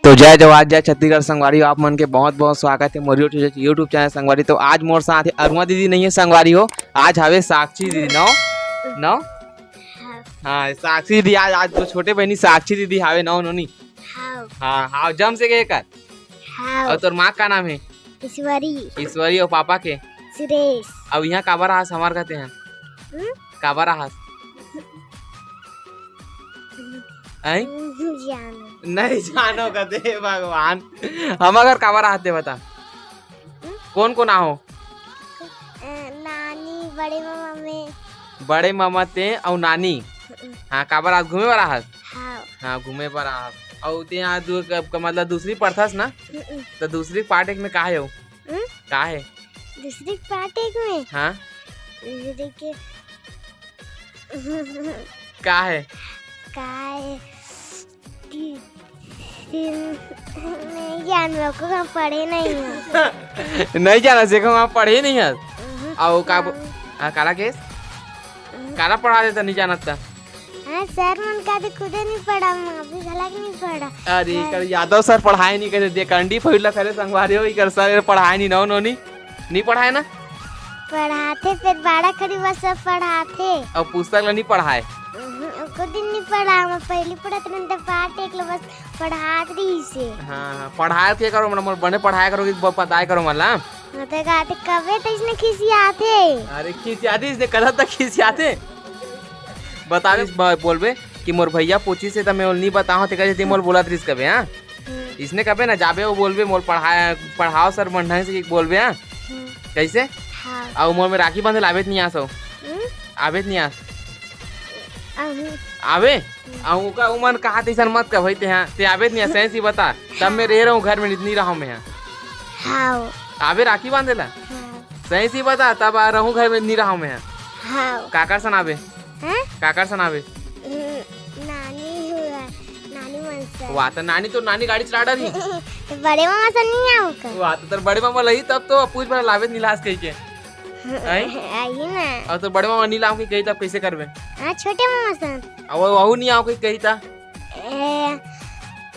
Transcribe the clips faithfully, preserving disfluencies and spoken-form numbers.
तो जय जवान, जय छत्तीसगढ़ संगवारी हो, आप मन के बहुत बहुत स्वागत हे मोर YouTube, YouTube चैनल संगवारी। तो आज मोर साथ हे अरुणा दीदी नइ हे संगवारी हो, आज हवे साक्षी दीदी। नव नव हाँ। हाँ, साक्षी दीदी आज, आज तो छोटे बहिनी साक्षी दीदी हवे। नव नोनी। हाँ। हाँ हाँ, जम से के कर। हाँ। अउ तोर माँ का नाम हे? ईश्वरी। ईश्वरी। अउ पापा के? सुरेश। अउ इहाँ काबर आहस हमर कथे हैं? हम्म? काबर आहस? आँय? नहीं जानो। नहीं जानो कथे भगवान। हमर घर काबर आहस ते बता। हम्म? कोन कोन आहो? अ, नानी, बड़े मामा में। बड़े मामा ते अउ नानी। हम्म। हाँ, काबर आज घूमे बर आहस? हाँ। हाँ, घूमे बर आहस। अउ ते आज दू-, क-, क-, मतलब दूसरी पढ़थस ना? हम्म। तो दूसरी पार्ट एक में का हे हो? हम्म? का हे? दूसरी पार्ट एक में? हाँ। दूसरी के का हे? का हे? कि, कि, नहीं जान, मेरे को हम पढ़े नहीं हैं। नहीं जाना, से को हम पढ़े नहीं हैं। हम्म। अउ का बो-, हाँ। हाँ, काला केस? हम्म। काला पढ़ा देता, नहीं जानत ता। हाँ, सर मन का तो खुदे नहीं पढ़ा, मैं अभी घलक नहीं पढ़ा। अरे, हाँ। एकर यादव सर पढ़ाए नहीं करे, दे कंडी फैला करे संगवारी हो, एकर सर पढ़ाए नहीं, नव नोनी। नहीं पढ़ाए ना? पढ़ाथे, फेर बाड़ा खड़ी बस सब पढ़ाथे। अउ पुस्तक ला नहीं पढ़ाए? उहुं, एको दिन नहीं पढ़ा, मैं पहली पढ़त रहन त पाठ एक ला बस पढ़ात रहिसे। हाँ, हाँ, पढ़ाए के करो, मतलब, मोर बने पढ़ाए करो कि ब-, बताए करो, मतलब। हाँ, तो का, ते कबे त इसने खिसियाथे। अरे, खिसियाथे, इसने कदा तक खिसियाथे। बतावे, ब-, बोलबे कि मोर भैया पूछिसे त मैं ओला नहीं बताहूँ, तेकर सेती मोला बोलत रहिस कबे, हाँ? हम्म। इसने कबे ना जाबे, वो बोलबे, "मोर पढ़ाए, पढ़ाओ सर मन ढंग से," कि बोलबे, हाँ? हम्म। कैसे? हाँ। अउ मोर में राखी बांधे ला आबे त नहीं आसो? हम्म? आबे त नहीं आस? अहूँ। आबे? हम्म। अउ ओका उमन कहा तैसन मत कर भाई, ते हाँ, ते आबे त नहीं आस, सही सी बता। तब मैं हाँ। रह रहूँ घर में, नहीं रहूँ मैं हाँ। हाँ। आबे राखी बांधे ला? हाँ। सही सी बता, तब आ रहूँ घर में, नहीं रहूँ मैं हाँ। हाँ। काकर सन आबे? हैं? काकर सन आबे? हम्म, नानी हुआ, नानी मन से। वाह, त नानी तो नानी गाड़ी चला डरही। तो बड़े मामा से नहीं आओ का? वाह, त तोर बड़े मामा लही तब तो पूछ भर लावे नहीं लास कही के। हैं? आई ना। अउ तोर बड़े मामा नहीं लाओ कही तब कैसे करबे? हाँ, छोटे मामा सन। अउ वहू नहीं आओ कही, कही ता? ए,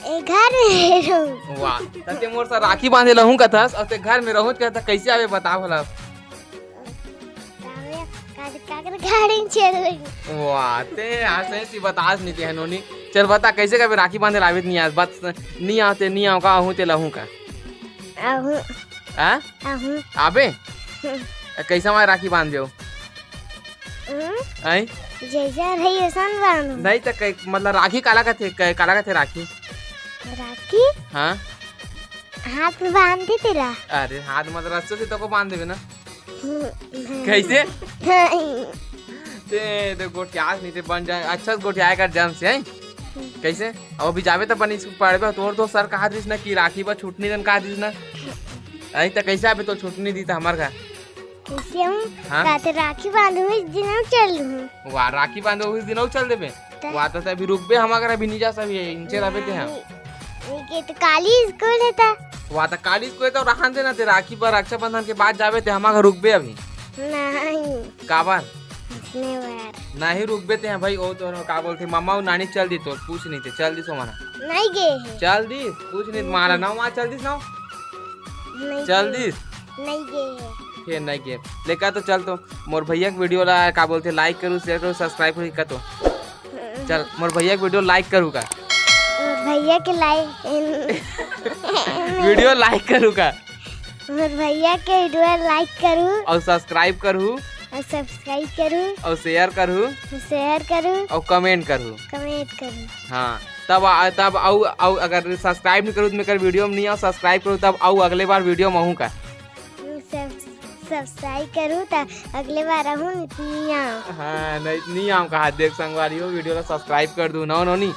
ए, घर में रहूँ। वाह, त ते मोर सा राखी बांधे लहूँ कथस, अउ ते घर में रहूँ कथस, कैसे आबे बता भला? कामे, का-, काकर गाड़ी में चल रही। वाह, ते आज सही सी बतास नहीं ते हनोनी। चल बता, कैसे कबे राखी बांधे लावित नहीं आज? बात नहीं आते, नहीं आओ का, आहूँ ते लहूँ का? आहूँ। हाँ? आहूँ। आबे? हम्म। कैसा मैं राखी बांध देव? हम्म? आँय? जैसा रही वैसा बांधूँ। नहीं तो कै-, मतलब राखी काला कथे, कै-, काला कथे राखी? राखी? हाँ। हाथ में बांध दे तेला। अरे हाथ में तो रस्से से तो को बांध देबे ना। हम्म। कैसे? नहीं। ते तो गोठियास नहीं ते बन जाए, अच्छा से गोठियाए कर जम से, हैं? हम्म। कैसे? अब अभी जाबे तो बनी स्कूल पढ़बे, तोर तो सर कहा दिस ना कि राखी बा छुट्टी दन कहा दिस ना। अरे तो कैसे अबे तो छुट्टी नहीं दी था हमार घर? कैसे हूँ? हाँ? का तो राखी बांधूँ, इस दिन हम चल दूँ। वाह, राखी बांधो उस दिन अउ चल देबे। त- वाह, त अभी रुकबे, हम अगर अभी नहीं जा सब ये इंचे रहबे ते हम। नहीं, नहीं, ये तो काली स्कूल है ता। वाह, त काली स्कूल है तो रहन देना ते, राखी पर रक्षाबंधन के बाद जाबे ते हम अगर रुकबे अभी। नहीं। काबर? इसने बार। नहीं रुकबे ते हैं भाई, ओ तो का बोलते, मामा अउ नानी चल दी तो, पूछ नहीं ते, चल दी सो मना। नहीं गए हैं। चल दी, पूछ नहीं, नहीं मारा गए। ना वहाँ चल दी ना। नहीं चल गए। दी। नहीं गए हैं। फिर नहीं गए। लेका तो चल तो, मोर भैया के वीडियो ला का बोलते, like करू, share करू, subscribe करू, का तो? चल, मोर भैया के वीडियो like करू का? मोर भैया के like वीडियो like करू का? मोर भैया के वीडियो like करू। अउ subscribe करू। अउ subscribe करू। अउ share करू। Share करू। अउ comment करू। Comment करू। हाँ, तब आ-, तब अउ, अउ अगर subscribe नहीं करू तो मेकर वीडियो में नहीं आओ, subscribe करू तब अउ अगले बार वीडियो में आहूँ का? सब-, subscribe करू त अगले बार आहूँ, नहीं आओ। हाँ, नहीं, नहीं आओ कहा, देख संगवारी हो, वीडियो ला subscribe कर दू, नौ नौ नहीं।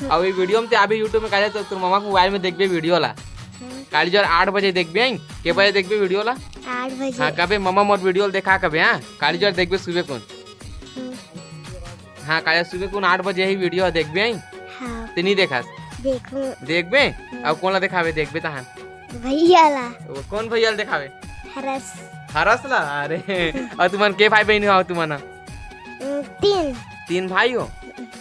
अउ ये वीडियो में ते अभी YouTube में काले तो तोर मामा के मोबाइल में देखबे वीडियो ला। हम्म। काली जोर आठ बजे देखबे, हैं? के बजे देखबे वीडियो ला? आठ बजे। हाँ, कबे मामा मोर वीडियो ला देखा कबे, हाँ? काली जोर देखबे सुबह कुन। हम्म। हाँ, काली सुबह कुन आठ बजे ही वीडियो देखबे, हैं? हाँ। ते नहीं देखस? देखूँ। देखबे? हम्म। अउ कोन ला देखाबे, देखबे तहान? भैया ला। वो कोन भैया ला देखाबे? हरस। हरस ला? अरे, अउ तुमन के भाई बहन हो तुमन? हम्म, तीन। तीन भाई हो?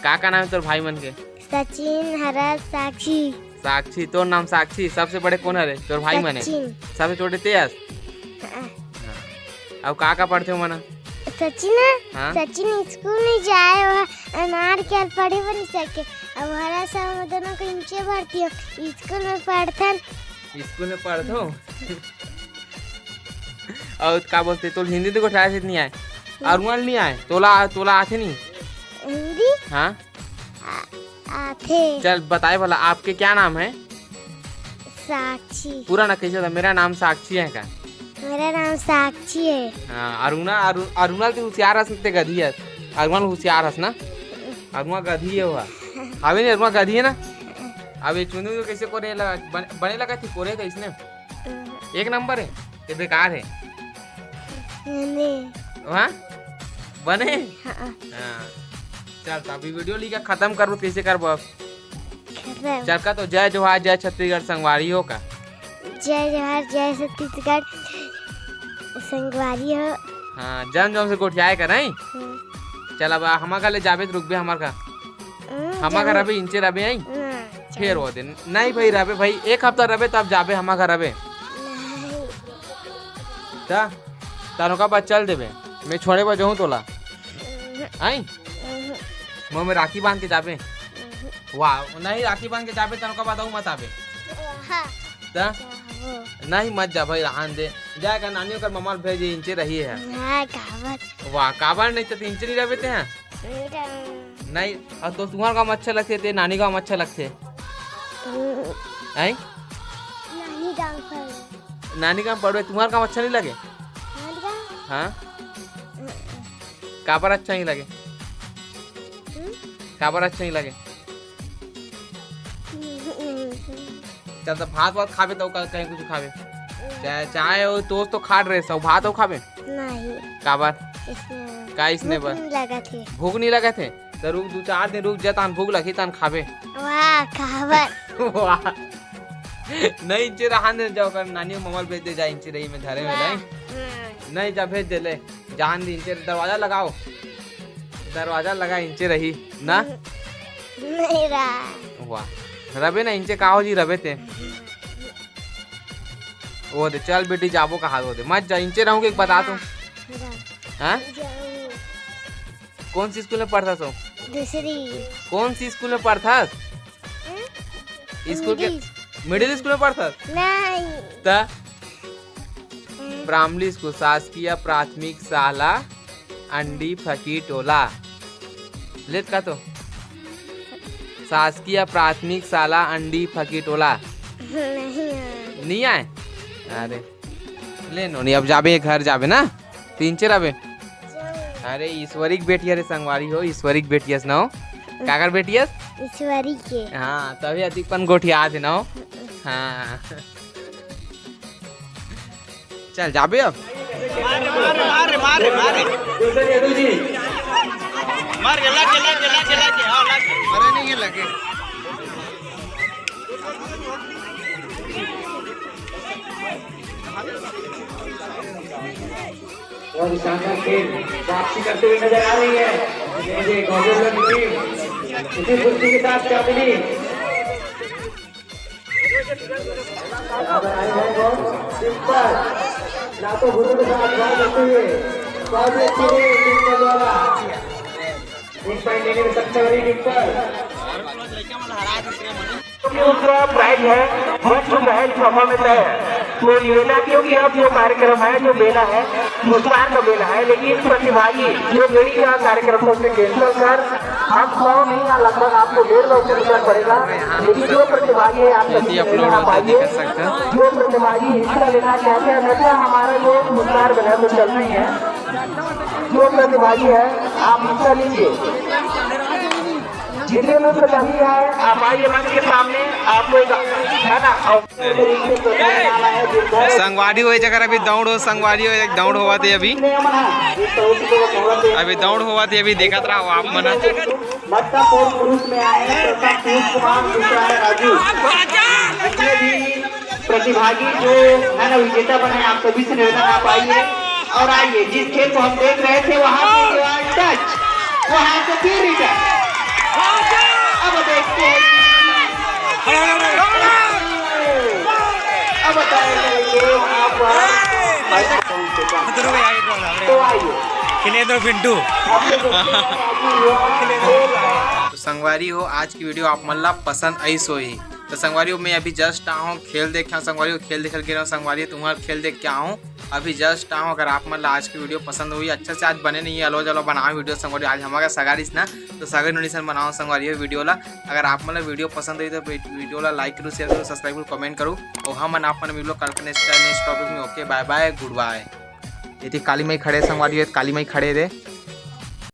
का, का नाम है तोर भाई मन के? सचिन, हरस, साक्षी। साक्षी, तोर नाम साक्षी। सबसे बड़े कोन हरे? तोर भाई मन हे। सचिन। सबसे छोटे ते हस? हाँ। हाँ। अउ का का पढ़थे ओमन? सचिन हे? हाँ। सचिन स्कूल नइ जाय, वो अनार के पढ़े बर नइ सके। अउ हरा साहू दोनों को इंचे भर्ती हो, स्कूल में पढ़थन। स्कूल में पढ़थो? अउ का बोलथे, तोला हिंदी तो गोठियाय से नइ आय? हम्म। अरुण नइ आय? तोला, तोला आथे नहीं? हिंदी? हाँ। आ, आथे। चल बताए भला, आपके क्या नाम है? साक्षी। पूरा ना, कैसे था? मेरा नाम साक्षी है का? मेरा नाम साक्षी है। हाँ, अरुणा, अरु-, अरुणा तो होशियार हस, ते गधी हस। अरुणा होशियार हस ना? अरुणा गधी है हुआ। हवे नहीं, अरुणा गधी है ना? अब ये चुनू तो कैसे कोरे लगा, बन-, बने लगा थी कोरे था इसने? हम्म। एक नंबर है, ये बेकार है। नहीं। हाँ? बने? हाँ। हाँ। चल, तो अभी वीडियो लिखा खत्म करबो, कैसे करबो अब? खत्म। चल का तो जय जोहार, जय छत्तीसगढ़ संगवारी हो का? जय जोहार, जय छत्तीसगढ़ संगवारी हो। हाँ, जम जम से गोठियाए का नहीं? हम्म। चल, अब हमा घर ले जाबे तो रुकबे हमार का? हम्म, हमा घर जाबे। अबे इंचे रबे आई? हाँ, फेर जाबे। वो दिन। नहीं भाई, रबे भाई, एक हफ्ता रबे तब जाबे हमा घर रबे। नहीं। त, तनों का बाद चल देबे। मैं छोड़े बर जाहूँ तोला। हम्म। आई? हम्म। मुँह में राखी बांध के जाबे। हम्म। वाह, नहीं राखी बांध के जाबे, तनों का बाद अउ मत आबे। हाँ। त? जाबो। नहीं, मत जा भाई, रहन दे। जाए का नानी ओकर ममा ल भेज, इंचे रही है। हाँ, काबर? वाह, काबर नहीं तो इंचे नहीं रबे ते हैं? नहीं। नहीं, अउ तो तुम्हार काम अच्छा लगथे, ते नानी काम अच्छा लगथे? हम्म। हैं? नानी काम पर। नानी काम पढ़बे, तुम्हार काम अच्छा नहीं लगे? नानी काम? हाँ? हम्म। काबर अच्छा नहीं लगे? हम्म? काबर अच्छा नहीं लगे? हम्म। चल, त भात वात खाबे, त का-, कहीं कुछ खाबे। हम्म। चाहे, चाहे वो टोस्ट तो खा रहे, सब भात हो खाबे। नहीं। काबर? इसने का इसने भूख बर? नहीं लगा थे। भूख नहीं लगा थे? त रुक, दू चार दिन रुक जा, तान भूख लगी, तान खाबे। वाह, काबर? वाह। नहीं, इंचे रहन दे, जाओ कर नानी ममा ल भेज दे, जा इंचे रही में धरे में वाह। नहीं। हम्म। नहीं, जा भेज दे ले, जान दे, इंचे दरवाजा लगाओ, दरवाजा लगा, इंचे रही ना। नहीं रहा। वाह, रबे ना, इंचे का हो जी, रबे ते। वो दे, चल बेटी, जाबो कहा, वो दे, मत जा, इंचे रहूं के बता तो। हाँ, हाँ? जाऊँ। कौन सी स्कूल में पढ़थस हो? दूसरी। कौन सी स्कूल में पढ़थस? हम्म? स्कूल के मिडिल। मिडिल स्कूल में पढ़थस? नहीं। त? हम्म। प्राइमरी स्कूल, शासकीय प्राथमिक शाला अंडी फकी टोला। लेत का तो? शासकीय प्राथमिक शाला अंडी फकी टोला। नहीं आए। नहीं आए? अरे। ले नोनी, अब जाबे घर जाबे ना? तीन चेर आबे। अरे, ईश्वरी के बेटी, अरे संगवारी हो, ईश्वरी के बेटी हस ना हो? काकर बेटी हस? ईश्वरी के। हाँ, तभी अधिकपन गोठियात हे ना हो? हाँ। चल, जाबे अब। मार, मार, मार, मार, मार। मार के, लाग के, लाग के, लाग के, लाग के। हाँ, लाग के। अरे, नहीं, ये लगे। और शानदार खेल वापसी करते हुए नजर आ रही है। ये गौरव की टीम इसी कुश्ती के साथ चांदनी। अगर आई है तो सिंपल, ना तो गुरु के साथ बात होती है। बहुत ही अच्छी टीम का द्वारा एक पॉइंट लेने में सक्षम रही टीम पर। उसका प्राइस है, बन चुका है, सफा में तय है। तो ये ना, क्योंकि अब जो कार्यक्रम है, जो मेला है, पुरस्कार का मेला है, लेकिन प्रतिभागी जो मेरी का कार्यक्रम को कैंसिल कर, हम सौ नहीं, या लगभग आपको डेढ़ सौ रुपये देना पड़ेगा। लेकिन जो प्रतिभागी है, आप सभी यदि अपलोड होता है, आइए। देख सकते हैं। जो प्रतिभागी हिस्सा लेना चाहते हैं, अन्यथा हमारा जो पुरस्कार बना तो चलना ही है। जो प्रतिभागी है, आप हिस्सा लीजिए। जितने भी प्रतिभागी हैं, आप आइए मंच के सामने, आपको एक, है ना, और संगवारी हो, जगह अभी दौड़ हो, संगवारी हो, एक दौड़ होवत हे अभी। अभी दौड़ होवत हे, अभी देखत रहो आप मन। महत्वपूर्ण पुरुष में आए हैं, प्रथम पीयूष कुमार, दूसरा है राजू। जितने भी प्रतिभागी जो है ना, विजेता बने, आप सभी से निवेदन, आप आइए और आइए। जिस खेल को हम देख रहे थे, वहां से जो है टच, वहां से फिर रिटर्न। अब देखते हैं कि अब बताएंगे कि आप तो आइए। खिलेंद्र पिंटू। तो संगवारी हो, आज की वीडियो आप मन ला पसंद आइस होही। तो संगवारी हो, मैं अभी जस्ट आया हूँ खेल देख के, संगवारी हो, खेल देखल गे रहूँ संगवारी हो, तुम्हार खेल देख के आऊँ। अभी जस्ट आऊँ। अगर आप मन ला आज की वीडियो पसंद होही, अच्छा से आज बने नहीं है, अलो जलो बनाओ वीडियो संगवारी। आज हमारा सगारी ना, तो सगारी नोटिसन बनाओ संगवारी हो वीडियो ला। अगर आप मन ला वीडियो पसंद होही तो वीडियो ला लाइक करो, शेयर करो, सब्सक्राइब करो, कमेंट करो। और हमन आप मन मिलो कल के नेक्स्ट नेक्स्ट टॉपिक में। ओके, बाय बाय, गुड बाय। ये थी काली माई खड़े संगवारी हो, काली माई खड़े दे।